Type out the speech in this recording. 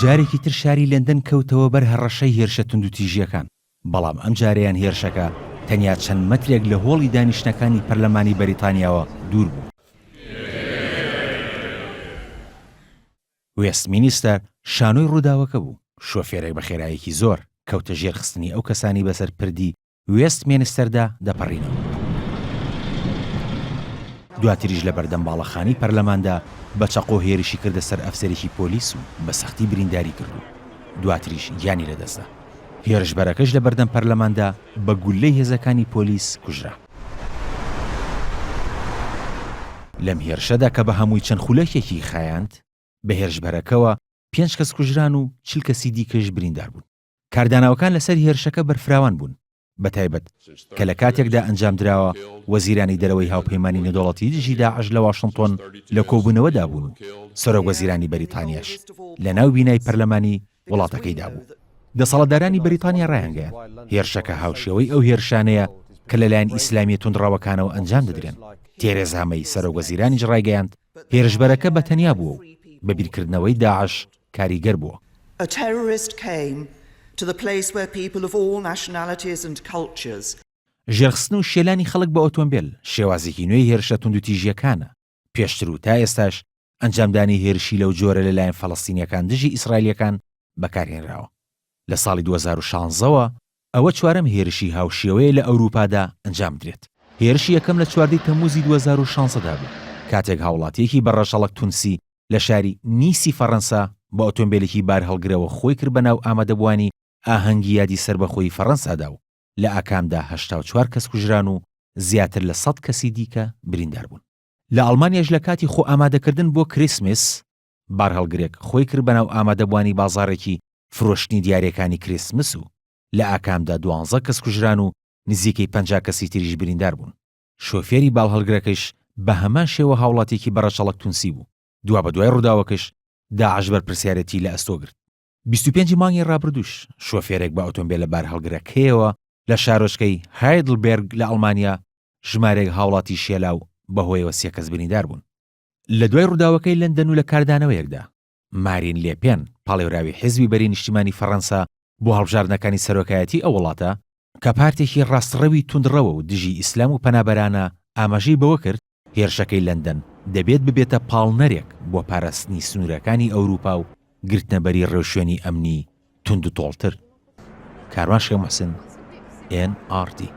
جارێکی تر شاری لەندەن کەوتەوە بەر هەڕەشەی هێرشە توندوتیژییەکان، بەڵام ئەمجارەیان هێرشەکە تەنیا چەند مەترێک لە هۆڵی دانیشتنەکانی پەرلەمانی بەریتانیاوە دوور بوو. وێستمینیستەر شانۆی ڕووداوەکە بوو، شۆفێرێک بە خێراییەکی زۆر کەوتە ژێر خستنی ئەو کەسانەی بەسەر پردی وێستمێنستەردا دەپەڕینەوە. دواتریش لە بەردەم باڵەخانەی پەرلەماندا بە چەقۆ هێرشی کردە سەر ئەفسەرێکی پۆلیس و بە سەختی برینداری کرد و دواتریش گیانی لەدەستدا. هێرشبەرەکەش لە بەردەم پەرلەماندا بە گوللەی هێزەکانی پۆلیس کوژرا. لەم هێرشەدا کە بە هەمووی چەند خولەکێکی خایاند، بە هێرشبەرەکەوە پێنج کەس کوژران و 40 کەسی دیکەش بریندار بوون. کاردانەوەکان لەسەر هێرشەکە بەرفراوان بوون، بەتایبەت کە لە کاتێکدا ئەنجامدراوە وەزیرانی دەرەوەی هاوپەیمانی نێودەوڵەتی دژی داعش لە واشنتۆن لە کۆبوونەوەدا بوون و سەرۆکوەزیرانی بەریتانیاش لەناو بینای پەرلەمانی وڵاتەکەیدا بوو. دەسەڵاتدارانی بەریتانیا ڕایانگەیاند، هێرشەکە هاوشێوەی ئەو هێرشانەیە کە لەلایەن ئیسلامییە توندڕەوەکانەوە ئەنجام دەدرێن. تێرێزا مەی سەرۆکوەزیرانیش ڕایگەیاند، هێرشبەرەکە بە تەنیا بووە و بە بیرکردنەوەی داعش کاریگەر بووە. A terrorist came to the place where people of all nationalities and cultures. ژێرخستن و شێلانی خەڵک بە ئۆتۆمبێل، شێوازێکی نوێی هێرشە توندوتیژییەکانە، پێشتر و تا ئێستاش ئەنجامدانی هێرشی لەو جۆرە لەلایەن فەلەستینییەکان دژی ئیسرائیلییەکان بەکارهێنراوە. لە ساڵی 2016 وە ئەوە چوارەم هێرشی هاوشێوەیە لە ئەوروپادا ئەنجامبدرێت. هێرشی یەکەم لە 14 ی تەمموزی 2016 دا بوو، کاتێک هاوڵاتییەکی بە ڕەچەڵەک تونسی لە شاری نیسی فەڕەنسا بە ئۆتۆمبێلێکی بارهەڵگرەوە خۆی کرد بە ناو ئامادەبووانی ئاهەنگی یادی سەربەخۆیی فەڕەنسادا و لە ئاکامدا 84 کەس کوژران و زیاتر لە 100 کەسی دیکە بریندار بوون. لە ئەڵمانیاش لە کاتی خۆ ئامادەکردن بۆ کریسمس، بارهەڵگرێک خۆی کرد بەناو ئامادەبوانی بازاڕێکی فرۆشتنی دیارییەکانی کریسمس و لە ئاکامدا دوانزە کەس کوژران و نزیکەی 50 کەسی تریش بریندار بوون. شۆفێری باڵهەڵگرەکەش بە هەمان شێوە هاوڵاتییەکی بە ڕەچەڵەک تونسی بوو. دوابەدوای ڕووداوەکەش داعش بەرپرسیارێتی لە ئەستۆ گرت. 25 ی مانگی ڕابردووش شۆفێرێک بە ئۆتۆمبێلە بارهەڵگرەکەیەوە لە شارۆچکەی هایدلبێرگ لە ئەڵمانیا ژمارەیەک هاوڵاتی شێلا و بەهۆیەوە سێ کەس بریندار بوون. لە دوای ڕووداوەکەی لەندەن و لە کاردانەوەیەکدا، مارین لێپێن، پاڵێوراوی حیزبی بەرەی نیشتیمانی فەڕەنسا بۆ هەڵبژاردنەکانی سەرۆکایەتی ئەو وڵاتە، کە پارتێکی ڕاستڕەوی توندڕەوە و دژی ئیسلام و پەنابەرانە، ئاماژەی بەوە کرد، هێرشەکەی لەندەن دەبێت ببێتە پاڵنەرێک بۆ پاراستنی سنوورەکانی ئەوروپا و گرتنەبەری ڕێوشوێنی ئەمنی توندوتۆڵتر. کاروان شێخ موحسن، ئێن ئاڕ تی.